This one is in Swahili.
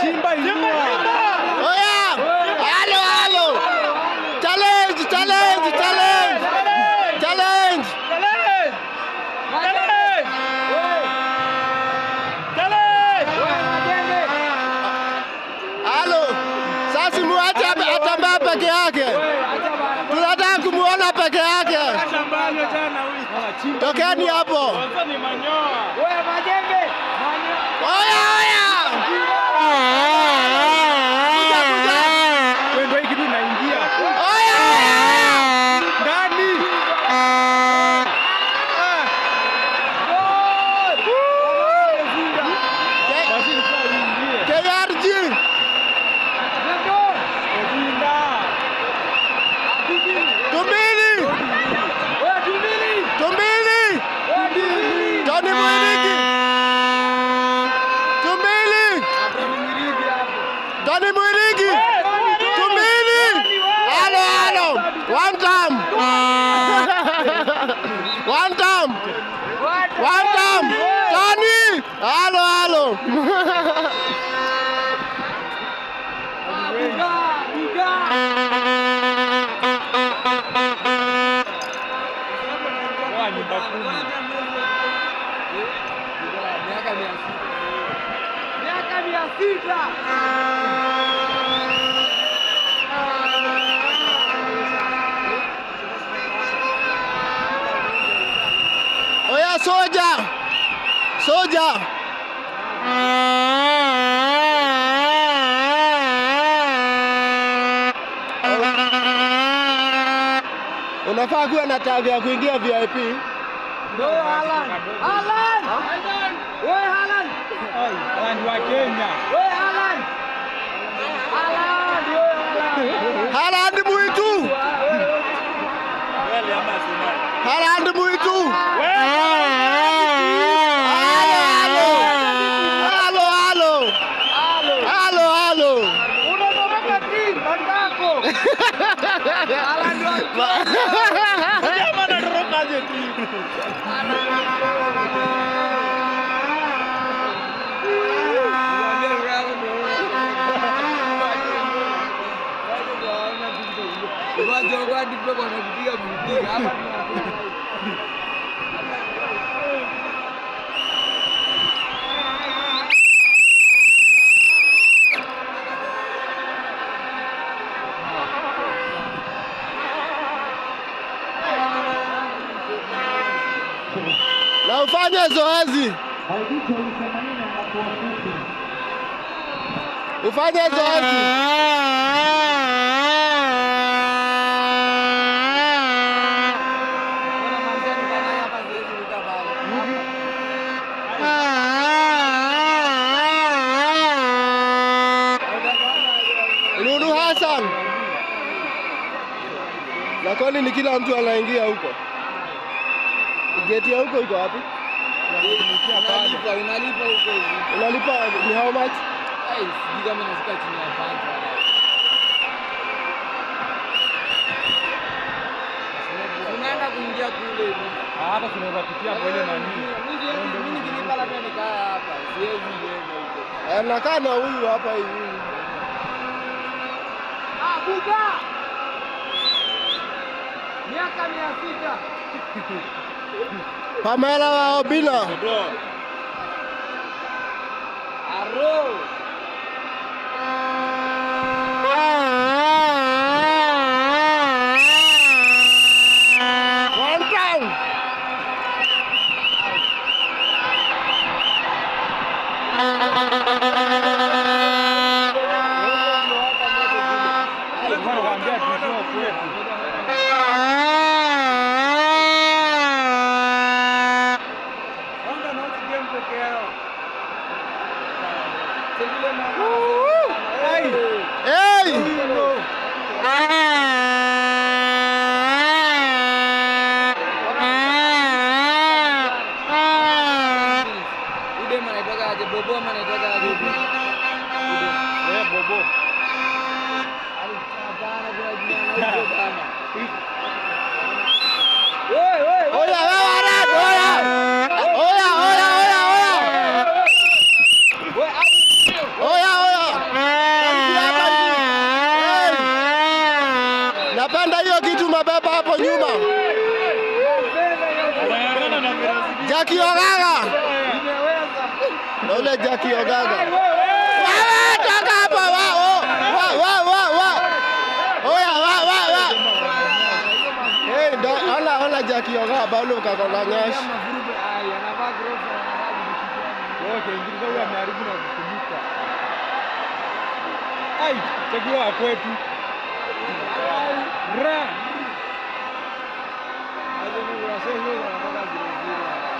Chimba inua. Oya! Halo, halo. Challenge, challenge, challenge. Challenge. Halo. Sasa muache atambaa peke yake. Tunataka kumuona peke yake. Tokeni hapo. Oya, oya. Kuja, kuja. Wewe ndio hii kitu inaingia. Oya, oya. Ndani. Ah. Basi ilikuwa uingie. KRG. Odinga. Tumbili. Tumbili. Tony Mwirigi. Tumbili. Tony Mwirigi. Tumbili. Halo, halo. One time. One time. One time. Tony. Halo, halo. Kwa nyumba 10. Miaka 600. Miaka 600. Oya, soja. Soja. Unafaa kuwa na tag ya kuingia VIP. Ndio Haaland. Haaland. Wewe Haaland. Ai, ni wa Kenya. Wewe Haaland. Haaland, wewe Haaland. Haaland mwitu. Haaland mwitu. Halo, halo. Halo, halo. Halo, halo. Unatoroka team bandako. Haaland wa Jamaa anatorokaje timu? Na ufanye zoezi. Ufanye zoezi. Lulu Hassan. Na kwani ni kila mtu anaingia huko? Geti ya huko iko wapi? Unalipa, unalipa huko hivi. Unalipa ni how much? Ai, sijui kama inafika chini ya panja. Unaenda kuingia kule hivi. Hapa tunaweza pitia kwa ile nani. Mimi nikilipa labda nikaa hapa, siwezi ienda huko. Eh, nakaa na huyu hapa hivi. Ah, Buga! Miaka 600. Pamela wa Obina. Aro. One time. Nilikuwa nakwambia tujue kwetu. Wanga na game peke yao. Ai. Hey! Udem anaitwaga aje? Bobo ama anaitwaga aje? Udem. Eh, Bobo. Hapana, kuna jina na huko bana. Wewe wewe. Oya, wewe Arad, oya. Oya, oya, oya, oya. Wewe. Oya, oya. Jackie Ogaga. Imeweza. Na ule Jackie Ogaga. Wewe toka hapa wa oh, wa wa wa wa. Oya wa wa wa. Eh, ndo ona ona Jackie Ogaga bado kakola nyash. Mavurugu ai, anavaa gloves anavaa vitu. Wote ingine huyu ameharibu na kutumika. Ai, chaguo kwetu. Ra. Aje ni unasema hiyo anataka 0-0.